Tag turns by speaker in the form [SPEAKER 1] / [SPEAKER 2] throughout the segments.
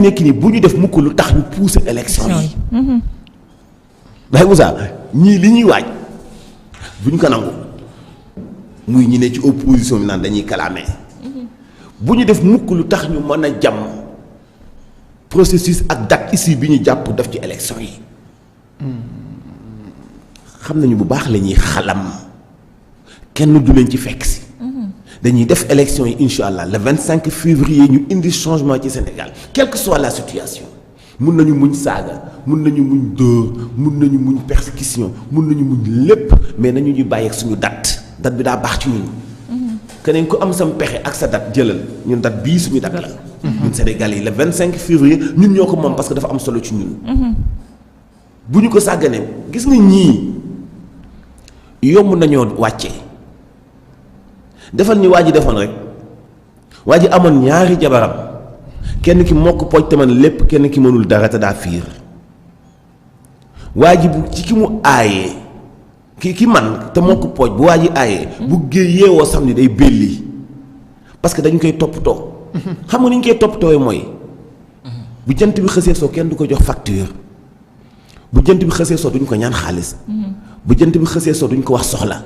[SPEAKER 1] nekk nii bu ñu def mukk lu tax ñu pousser élection yi. waaye Moussa ñii li ñuy waaj bu ñu ko nangu muy ñi ne ci opposition bi naan dañuy kalaame. bu ñu def mukk lu tax ñu mën a jàmm processus ak date ici bi ñu jàpp def ci élection yi. xam nañu bu baax la ñuy xalam kenn du leen ci fekk si. dañuy def élection yi incha allah le 25 février ñu indi changement ci Sénégal quelle que soit la situation mun nañu muñ saaga mun nañu muñ dóor mun nañu muñ persécution mun nañu muñ lépp mais nañu ñu bàyyi ak suñu date bi daa baax ci ñun. keneen ku am sam pexe ak sa date jëlal ñun date bii suñu date la. ñun Sénégal yi le 25 février ñun ñoo ko moom parce que dafa am solo ci ñun. bu ñu ko sàgganee gis nga ñii yomb nañoo wàccee. defal ni waa ji defoon rek waa ji amoon ñaari jabaram kenn ki mokk pooj te man lépp kenn ki mënul dara te daa fiir waa ji bu ci ki mu aayee ki man te mokk pooj bu waa ji aayee bu yeewoo samedi day belli parce que dañu koy toppatoo xam nga ni ñu koy toppatoo mooy bu jant bi xësee soo kenn du ko jox facture bu jant bi xësee soo duñ ko ñaan xaalis bu jant bi xësee soo duñ ko wax soxla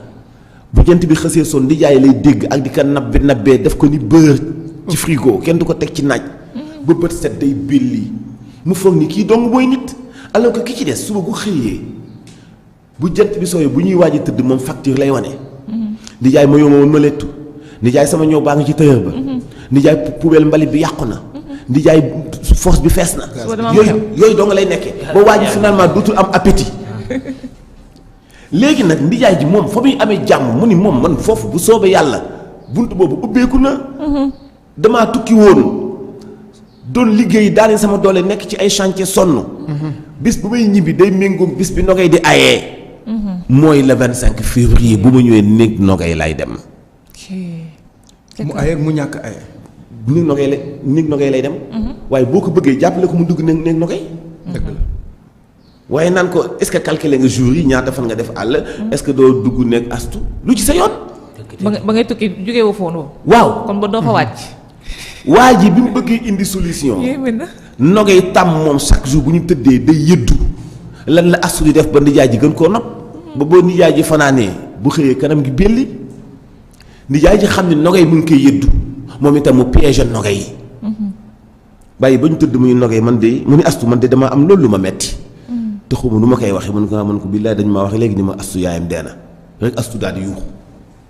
[SPEAKER 1] bu jant bi xësee son ndijaay lay dégg ak di ko nabbee def ko ni beurre ci frigo kenn du ko teg ci naaj ba bët set day belli mu foog ni kii dong mooy nit alors que ki ci des suba bu xëyee bu jant bi sooyee bu ñuy waaj a tëdd moom facture lay wane. ndijaay ma yomb ma lettu ndijaay sama ñëw baa ngi ci tëyër ba. ndijaay poubelle mbalit bi yàqu na. ndijaay force bi fees na. yooyu dong lay nekkee. ba waaj finalement dootul am appétit. léegi nag ndijaay ji moom fa muy amee jàmm mu ni moom man foofu bu soobee yàlla bunt boobu ubbeeku na. damaa tukki woon doon liggéey daane sama doole nekk ci ay chantier sonn. bis bu may ñibbi day méngoom bis bi nogay di ayee. mooy le 25 février bu ma ñëwee néeg nogay lay dem.
[SPEAKER 2] mu ayee mu ñàkk ayee.
[SPEAKER 1] néeg nogay lay dem. waaye boo ko bëggee jàppale ko mu dugg néeg nogay. dëgg la. waaye naan ko est-ce que calculer nga jours yi ñaata fan nga def àll. est-ce que doo dugg nekk astu lu ci sa yoon.
[SPEAKER 3] ba ngay tukki jóge woo foon woo.
[SPEAKER 1] waaw
[SPEAKER 3] kon ba doo fa wàcc.
[SPEAKER 1] waa ji bi mu bëggee indi solution. nogay tàmm moom chaque jour bu ñu tëddee day yëddu lan la astu di def ba nijaay ji gën koo nopp ba boo nijaay ji fanaanee bu xëyee kanam gi belli nijaay ji xam ne nogay mu ngi koy yëddu moom itam mu piégé nogay yi. bàyyi ba ñu tëdd muy nogay man de mu ni astu man de dama am loolu lu ma metti te xuma nu ma koy waxee mën ko billaay dañ ma wax léegi ni ma astu yaayam dee na rek astu daal di yuuxu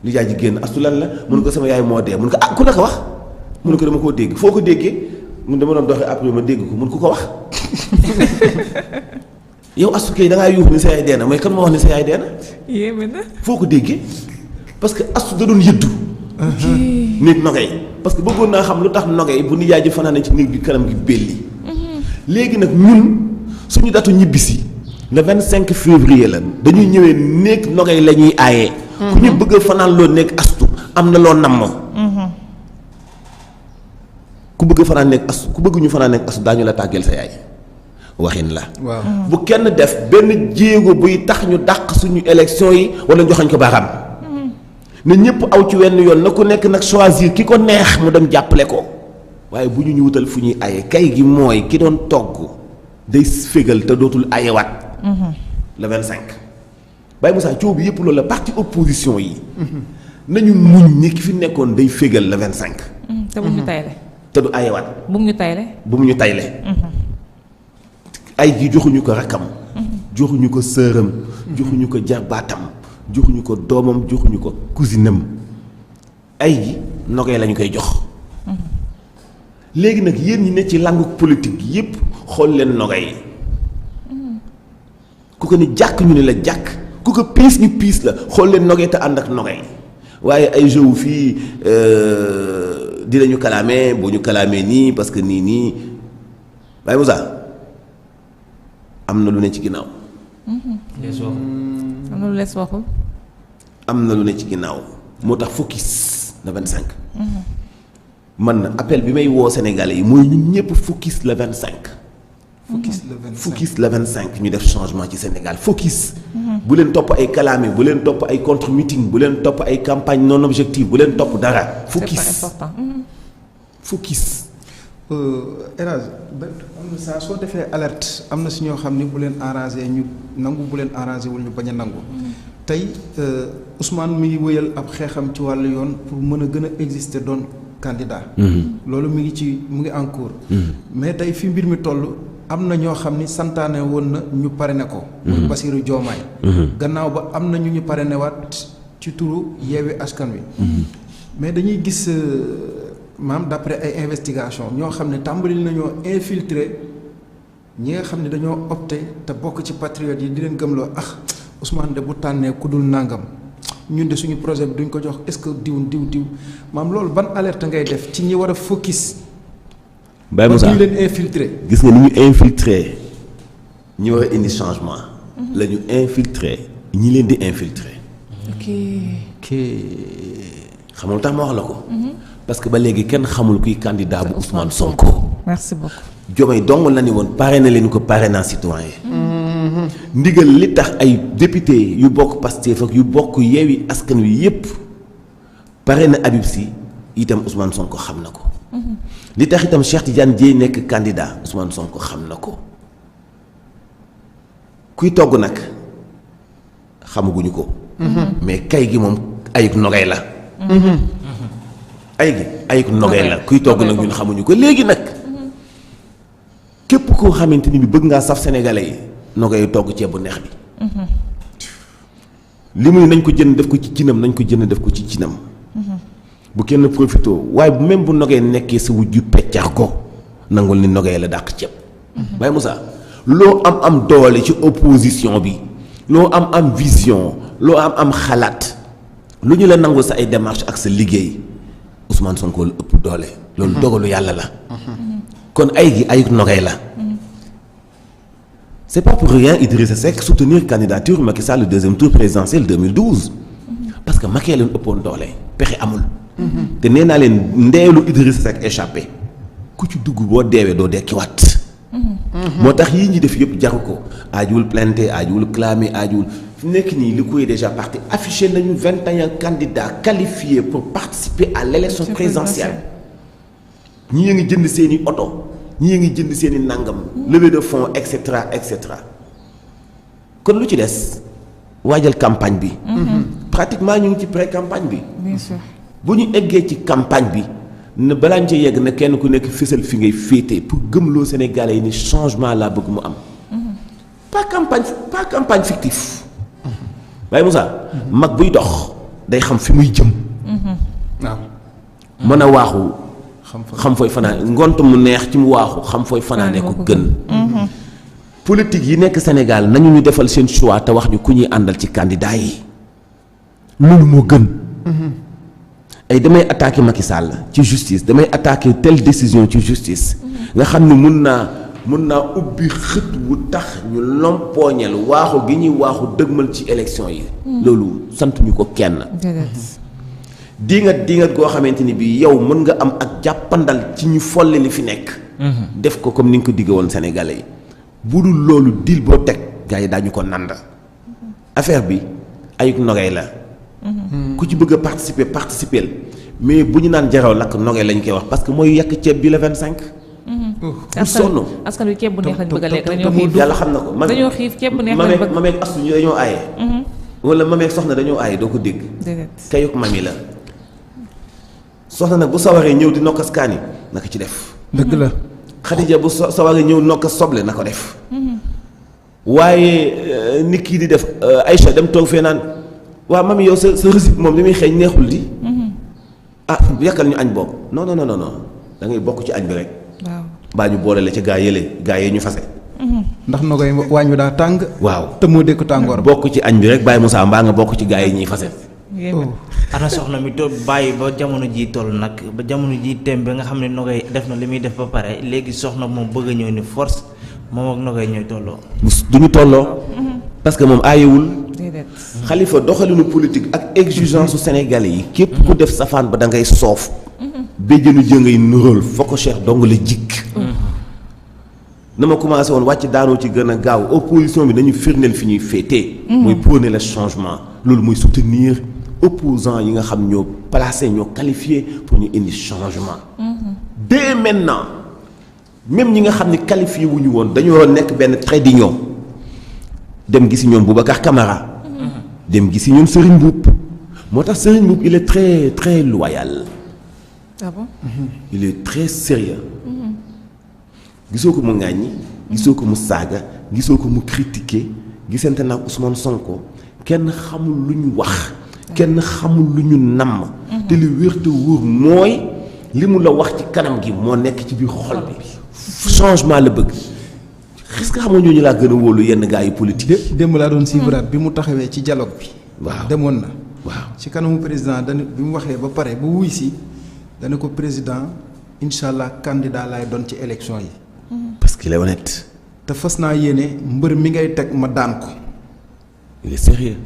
[SPEAKER 1] nijaay ji génn astu lan la mun ko sama yaay moo dee mun ko ah ku la ko wax mun ko dama koo dégg foo ko déggee mun dama doon doxee après ma dégg ko mun ko wax yow astu kay da ngaa yuuxu ni sa yaay dee na mooy kan ma wax ni sa yaay dee na
[SPEAKER 3] yéeme na
[SPEAKER 1] foo ko déggee parce que astu da doon yëddu néeg nogay parce que bëggoon naa xam lu tax nogay bu nijaay ji fanaan ci néeg bi kanam gi belli léegi nag ñun suñu datu ñibbisi le 25 février la dañuy ñëwee néeg nogay la ñuy aayee. ku ñu bëgg a fanaan loo nekk astu am na loo namm. ku bëgg fanaan nekk astu ku bëgg ñu fanaan nekk astu daañu la tàggeel sa yaay waxin la.
[SPEAKER 2] waaw
[SPEAKER 1] bu kenn def benn jéego buy tax ñu dàq suñu élection yi wala joxañ ko baaxam. ne ñëpp aw ci wenn yoon na ku nekk nag choisir ki ko neex mu dem jàppale ko waaye bu ñu wutal fu ñuy aye kay gi mooy ki doon togg. day fégal te dootul ayewaat. le 25. Baye Moussa coow bi yëpp loolu la parti opposition yi. nañu muñ ñi ki fi nekkoon day fégal le 25.
[SPEAKER 3] te bu mu ñu tayle.
[SPEAKER 1] te du ayewaat.
[SPEAKER 3] bu mu ñu tayle.
[SPEAKER 1] bu mu ñu tayle. ay ji joxuñu ko rakkam. joxuñu ko sëram. joxuñu ko jarbaatam. joxuñu ko doomam joxuñu ko cousinam. ay ji nogay lañu koy jox. léegi nag yéen ñi ne ci langue politique yépp xool leen nogay ku ko ni jàkk ñu ne la jàkk ku ko piis ñu piis la xool leen nogay te ànd ak nogay waaye ay jeu fii dinañu kalaame boo ñu kalaamee nii parce que nii Baye Moussa am na lu ne ci ginnaaw.
[SPEAKER 3] am na lu lees waxul.
[SPEAKER 1] am na lu ne ci ginnaaw moo tax focus le 25. man appel bi may woo Sénégalais yi mooy ñun ñëpp focus le 25. focus le 25 ñu def changement ci Sénégal focus. bu leen topp ay kalaame bu leen topp ay contre meeting bu leen topp ay campagne non objective bu leen topp dara. focus
[SPEAKER 3] c'est pas important.
[SPEAKER 1] focus.
[SPEAKER 2] Elhadj am na saa soo defee alerte am na si ñoo xam ni bu leen arrangé ñu nangu bu leen arrangé wul ñu bañ a nangu. tey Ousmane mi ngi wëyal ab xeexam ci wàllu yoon pour mën a gën a exister doon candidat. loolu mu ngi en cours. mais tey fi mbir mi toll am na ñoo xam ni santaane woon na ñu parrainé ko. muy Bassirou Diomaye. gannaaw ba am na ñu parrainé waat ci turu Yewwi Askan Wi. mais dañuy gis maam d'après ay investigation ñoo xam ne tàmbali nañoo infiltrer ñi nga xam ne dañoo opté te bokk ci patriotes yi di leen gëmloo Ousmane de bu tànnee ku dul nàngam ñun de suñu projet bi duñ ko jox est-ce que diw maam loolu ban alerte ngay def ci ñi war a focus.
[SPEAKER 1] Baye Moussa
[SPEAKER 2] ñu leen infiltrer.
[SPEAKER 1] gis nga ni ñu infiltrer ñi war a indi changement. la ñu infiltrer ñi leen di infiltrer.
[SPEAKER 3] ok.
[SPEAKER 1] xamul tax ma wax la ko. parce que ba léegi kenn xamul kuy candidat bu Ousmane Sonko.
[SPEAKER 3] merci beaucoup.
[SPEAKER 1] Diomaye dong la ni woon parrainé leen ko parrainant citoyen. ndigal li tax ay député yu bokk Pastef ak yu bokk Yewwi Askan Wi yépp parrainé Habib Sy itam Ousmane Sonko xam na ko. li tax itam Cheikh Tidiane Dièye nekk candidat Ousmane Sonko xam na ko. kuy togg nag xamaguñu ko. mais kay gi moom ayuk nogay la. ayuk nogay la kuy togg nag ñun xamuñu ko léegi nag. képp koo xamante ni bi bëgg ngaa saf sénégalais yi nogay togg ceeb bu neex bi. li muy nañ ko jënd def ko ci cinam nañ ko jënd def ko ci cinam. bu kenn profité waaye même bu nogay nekkee sa wujju peccax ko nangul ni nogay la dàq ceeb. Baye Moussa loo am doole ci opposition bi loo am vision loo am xalaat lu ñu la nangul sa ay démarche ak sa liggéey Ousmane Sonko la ëpp doole. loolu dogalu yàlla la. kon ayuk nogay la. c'est pas pour rien Idrissa Seck soutenir candidature Macky Sall le deuxième tour présidentiel 2012. parce que Macky leen ëppoon doole pexe amul. te nee naa leen ndeelu Idrissa Seck échappé ku ci dugg boo deewee doo dekkiwaat. moo tax yii ñi def yëpp jaru ko aajuwul plainte aajuwul clamé aajuwul fi nekk nii li koy déjà parti affiché nañu 21 candidats qualifiés pour participer à l'élection présidentielle. ñii a ngi jënd seeni oto ñii a ngi jënd seeni nangam levée de fonds et cetera kon lu ci des waajal campagne bi. pratiquement ñu ngi ci pré campagne bi.
[SPEAKER 3] bien sûr.
[SPEAKER 1] bu ñu eggee ci campagne bi ne balaa ñu ci yegg na kenn ku nekk fësal fi ngay féete pour gëmloo Sénégalais yi ni changement laa bëgg mu am. pas campagne fictif. Baye Moussa. mag buy dox day xam fi muy jëm.
[SPEAKER 2] waaw.
[SPEAKER 1] mën a waaxu. xam fooy fanaan ngont mu neex ci mu waaxu xam fooy fanaane ko gën. politique yi nekk Sénégal nañu ñu defal seen choix te wax ñu ku ñuy àndal ci candidat yi. loolu moo gën. ay damay attaquer Macky Sall ci justice damay attaquer telle décision ci justice. nga xam ne mun naa ubbi xët wu tax ñu lompooñel waaxu gi ñuy waaxu dëgmal ci élection yi. loolu sant ñu ko kenn. diingat goo xamante ni bii yow mën nga am ak jàppandal ci ñu folle li fi nekk. def ko comme ni nga ko digge woon Sénégalais yi. bu dul loolu dil boo teg gars yi daañu ko nanda affaire bi ayuk nogay la. ku ci bëgg a participer mais bu ñu naan jaraw lakk nogay lañ koy wax parce que mooy yàq ceeb bi la 25. pour sonn
[SPEAKER 3] askan wi ceeb bu neex lañ bëgg a lekk dañoo xiif
[SPEAKER 1] yàlla xam na ko.
[SPEAKER 3] dañoo xiif ceeb bu neex lañ bëgg
[SPEAKER 1] mameeg astu ñu dañoo aaye. wala mameeg soxna dañoo aaye doo ko dégg. kayuk mami la. soxna nag bu sawaree ñëw di nokkas kaani naka ci def.
[SPEAKER 2] dëgg la.
[SPEAKER 1] Xadija bu sawaree ñëw nokkas soble na ko def. waaye nit kii di def Aïcha dem toog fee naan waa mami yow sa récipe moom li muy xeeñ neexul di. yàkkal ñu añ boobu non da ngay bokk ci añ bi rek.
[SPEAKER 3] waaw
[SPEAKER 1] baa ñu boole la ci gaa yee ñu fase.
[SPEAKER 2] ndax nogay waañ wi daa tàng.
[SPEAKER 1] waaw
[SPEAKER 2] te moo dëkk tàngoor.
[SPEAKER 1] bokk ci añ bi rek Baye Moussa mbaa nga bokk ci gaa yi ñuy fase.
[SPEAKER 4] ana soxna mi toog bàyyi ba jamono ji toll nag ba jamono ji tembe nga xam ne nogay def na li muy def ba pare léegi soxna moom bëgg a ñëw ni force moom ak nogay ñooy tolloo.
[SPEAKER 1] du ñu tolloo. parce que moom aayewul. Xalifa doxalinu politique ak exigence su Sénégalais yi. képp ku def safaan ba da ngay soof. béjjënu jë ngay nuróol foo ko Cheikh dong la jikk. na ma commencé woon wàcc daanoo ci gën a gaaw opposition bi dañu firndeel fi ñuy féetee. mooy prôner le changement loolu mooy soutenir opposants yi nga xam ñoo placé ñoo qualifié pour ñu indi changement. dès maintenant même ñi nga xam ne qualifié wuñu woon dañoo nekk benn trait d'union dem gisi ñoom Boubacar Camara dem gisi ñoom Serigne Mboup moo tax Serigne Mboup il est très très loyal.
[SPEAKER 3] ah bon.
[SPEAKER 1] il est très sérieux gisoo ko mu ŋàññi gisoo ko mu saaga gisoo ko mu critiquer gisante naa Ousmane Sonko kenn xamul lu ñu wax kenn xamul lu ñu namm te li wér te wóor mooy li mu la wax ci kanam gi moo nekk ci biir xol bi changement la bëgg est-ce que xam nga ñooñu laa gën a wóolu yenn gars yi politique.
[SPEAKER 2] démb laa doon suivre bi mu taxawee ci dialogue bi.
[SPEAKER 1] waaw
[SPEAKER 2] demoon na.
[SPEAKER 1] waaw
[SPEAKER 2] ci kanamu président dañu bi mu waxee ba pare bu wuy si dana ko président incha allah candidat laay doon ci élection yi.
[SPEAKER 1] parce qu'il est honnête.
[SPEAKER 2] te fas naa yéene mbër mi ngay teg ma daan ko.
[SPEAKER 1] il est sérieux.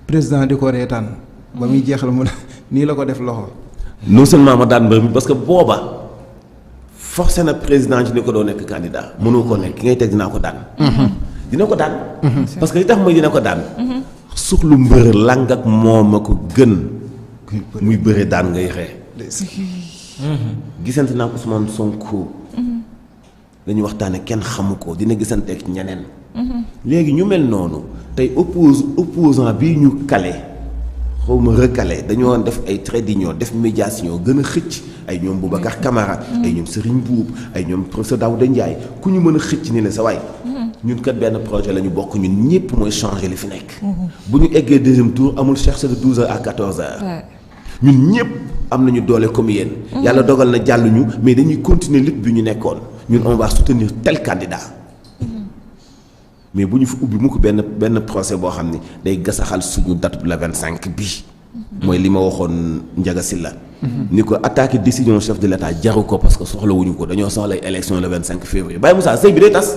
[SPEAKER 2] président di ko reetaan. ba muy jeexal mu ne nii la ko def loxo.
[SPEAKER 1] non seulement ma daan mbër mi parce que booba forcé na président ci ni ko doo nekk candidat mënoo ko nekk ki ngay teg dinaa ko daan. dina ko daan. parce que li tax mooy dina ko daan. suxlu mbër lang ak moom a ko gën. muy bëre daan ngay xee. gisante naa Ousmane Sonko. dañuy waxtaane kenn xamu ko dina gisante ak ñeneen. léegi ñu mel noonu tey opposant bii ñu kale xaw ma recalé dañoo def ay trait d'union def médiation gën a xëcc ay ñoom Boubacar Camara ay ñoom Serigne Mboup ay ñoom professeur Daouda Ndiaye ku ñu mën a xëcc ni la sa waay ñun kat benn projet la ñu bokk ñun ñëpp mooy changer li fi nekk. bu ñu eggee deuxième tour amul chercher de 12h à 14h. ñun ñëpp am nañu doole comme yéen. yàlla dogal na jàlluñu mais dañuy continuer lutte bi ñu nekkoon ñun on va soutenir tel candidat. mais bu ñu fi ubbi mu ko benn procès boo xam ni day gasaxal suñu date la 25 bii. mooy li ma waxoon Ndiaga Sylla ni ko attaquer décision chef de l'État jaru ko parce que soxlawuñu ko dañoo soxlay élection le 25 février Baye Moussa sëy bi day tas.